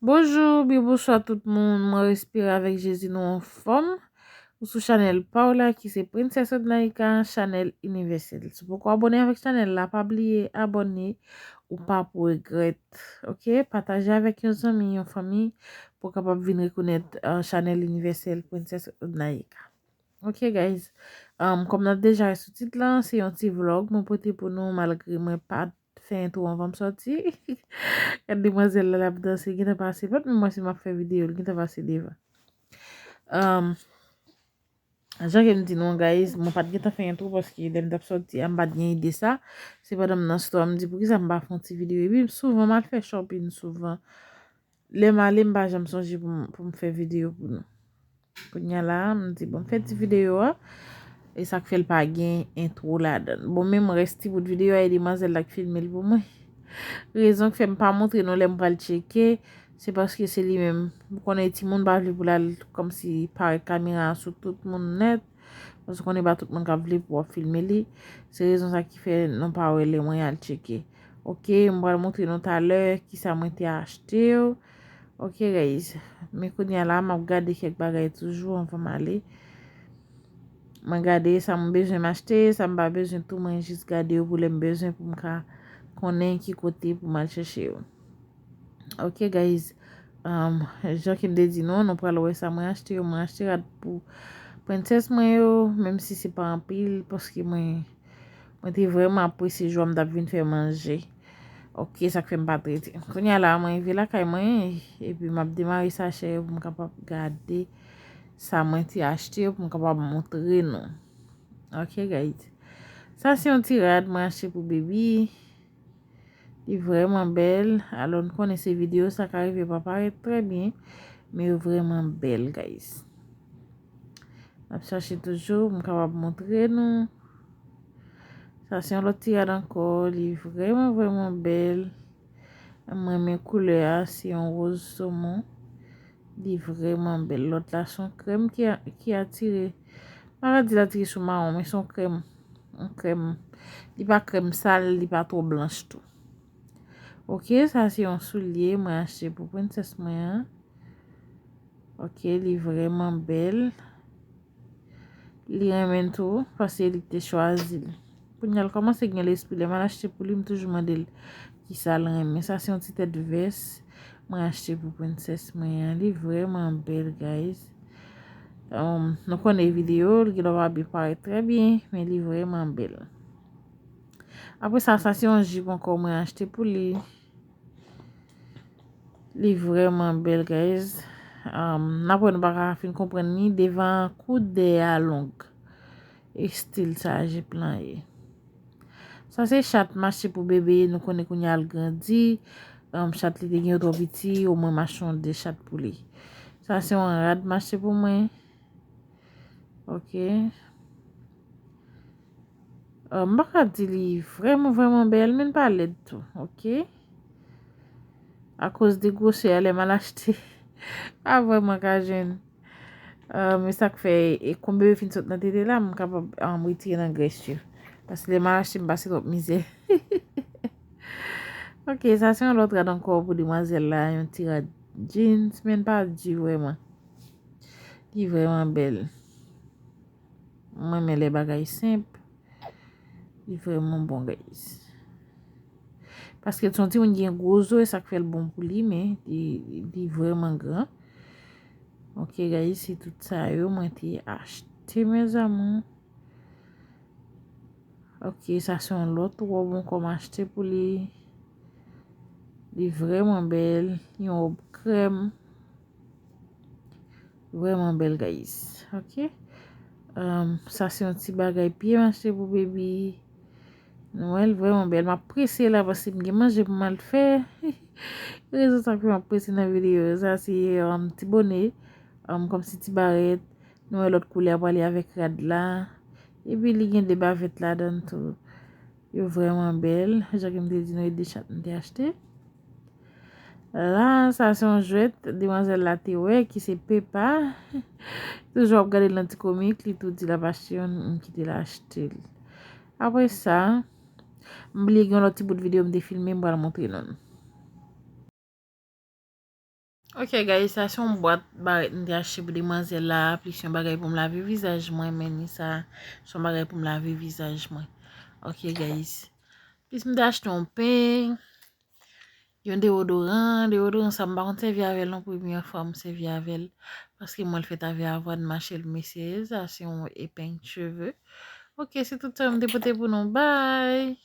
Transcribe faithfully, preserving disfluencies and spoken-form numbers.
Bonjou, byen bonswa tout moun. Mwen espere avèk Jezi nou anfòm. Ou sou chanèl pa w la ki se Princess Odnaïka, chanèl inivèsèl. Si w poko abòne avèk chanèl la, pa bliye abòne, ou p ap regrèt. Ok, pataje avèk yon zanmi, yon fanmi, pou w kapab vin rekonèt uh, chanèl inivèsèl Princess Odnaïka. Ok guys, um, kòm n ap deja wè sou tit lan, se yon ti vlog mwen pote pou nou malgre mwen pa t fè entwo anvan m sòti. Gad demwazèl la, l ap danse, li gentan pase. Li pa t menm wè si m ap fè videyo, li gentan pase devan. Um, jan ke m di nou guys, mwen pa t gentan fè entwo paske lè m t ap sòti a, m pa t gen ide sa. Se pandan m nan store, m di poukisa m pa fè yon ti videyo. Epi souvan m al fè shopping souvan. Lè m ale, m pa janm sonje pou m, pou m fè videyo pou nou. Kounye a la, m di bon, m fè ti videyo a. E sa k fè l pa gen entwo ladan l. Bon, menm rès ti bout videyo a, e demwazèl la k filme l pou mwen. Rezon k fè m pa montre nou lè m pral tcheke, se paske se li menm. Ou konnen timoun pa vle pou l al kòmsi parèt kamera a sou tout moun nèt. Paske konnen pa tout moun k ap vle pou w ap filme li. Se rezon sa ki fè nou pa wè lè mwen al tcheke. Ok, m pral montre nou talè kisa mwen te achte yo. Ok guys, men kounye a la m ap gade kèk bagay toujou anvan m ale. Mwen gade sa mwen bezwen m achte, sa m pa bezwen tou mwen jis gade yo pou lè m bezwen pou m ka konnen ki kote pou m al chèche yo. Ok guys, um, jan ke m te di nou, nou pral wè sa mwen achte yo. Mwen achte rad pou prensès mwen yo, menm si se pa anpil, paske mwen, mwen te vrèman apresye jou a m t ap vin fè manje. Ok, sa k fè m pa t rete. Kounye a la, mwen rive lakay mwen, epi m ap demare sachè yo pou m kapab gade sa mwen te achte yo, pou m kapab montre nou. Ok guys. Sa se yon ti rad mwen achte pou baby. Li vrèman bèl. Alò, n konnen se videyo, sa ka rive pa parèt trè byen, men yo vrèman bèl, guys. N ap chache toujou, m kapab montre nou. Sa se yon lòt ti rad ankò, li vrèman, vrèman bèl. M renmen koulè a, se yon woz somon. Li vrèman bèl. Lòt la se yon krèm ki, ki atire. M pa ka di l atire sou mawon, men se yon krèm. Yon krèm. Li pa krèm sal, li pa twò blanch tou. Ok, sa se yon soulye mwen achte pou prensès mwen an. Ok, li vrèman bèl. Li renmen l tou, paske li te chwazi l. Kounye a l kòmanse gen lespri. Lè m al achte pou li, m toujou mande l kisa l renmen. Sa se yon ti tèt vès mwen achte pou prensès mwen an. Li vrèman bèl, guys. Um, nou konnen videyo, li gen dwa pa byen parèt trè byen, men li vrèman bèl. Apre sa, sa se yon jip ankò mwen achte pou li. Li vrèman bèl, guys. Um, n ap wè nou pa ka fin konprann li devan koudè a long. E stil sa jip lan ye. Sa se chat m achte pou bebe, nou konnen kounye a l grandi. Um, chat li te gen yo twò piti, omwen m achte yon de chat pou li. Sa se yon rad m achte pou mwen. Ok. Uh, m pa ka di li vrèman, vrèman bèl, men l pa lèd tou, ok? Akoz de gwosè a, lè m al achte, pa vrèman ka jwenn. Uh, men sa k fè, e, konbe yo fin sot nan tete la, m kapab um, retire nan grès yo. Paske lè m al achte, m pase twòp mizè. Ok, sa se yon lòt rad ankò pou demwazèl la, yon ti rad jeans, men l pa di vrèman. Li vrèman bèl. Mwen renmen lè bagay senp. Li vrèman bon, guys. Paske l se yon timoun ki gen gwo zo, e sa k fè l bon pou li, men li, li vrèman gran. Ok, guys, se tout sa yo mwen te achte, mes amours. Ok, sa se yon lòt wòb ankò m achte pou li. Li vrèman bèl. Yon wòb krèm. Vrèman bèl, guys. Ok. Um, sa se yon ti bagay pye m achte pou baby. Nou wè l vrèman bèl. M ap prese la paske m gen manje pou m al fè. Rezon sa k fè m ap prese nan videyo. Sa se um, ti bone. Um, kòmsi ti barèt. Nou wè lòt koulè a prale avèk rad la. Epi li gen de bavèt ladan l tou. Yo vrèman bèl. Jan ke m te di nou, e de chat m te achte. La, sa se yon jwèt demwazèl la te wè ki se Pepa. Toujou ap gade l nan ti komik, li tou di l ap achte youn, m kite l achte l. Apre sa, m bliye gen yon lòt ti bout videyo m te filme, m pral montre nou l. Ok, guys, sa se yon bwat barèt m te achte pou demwazèl la, plis yon bagay pou m lave vizaj mwen, men ni sa, se yon bagay pou m lave vizaj mwen. Ok, guys. Plis m te achte yon pen, yon deodoran, deodoran sa m pa konn sèvi avè l non, premyè fwa m sèvi avè l, paske mwen l fèt avè Avon, m achte l, mesye, sa se yon epeng cheve. Ok, se tout sa m te pote pou nou, bye.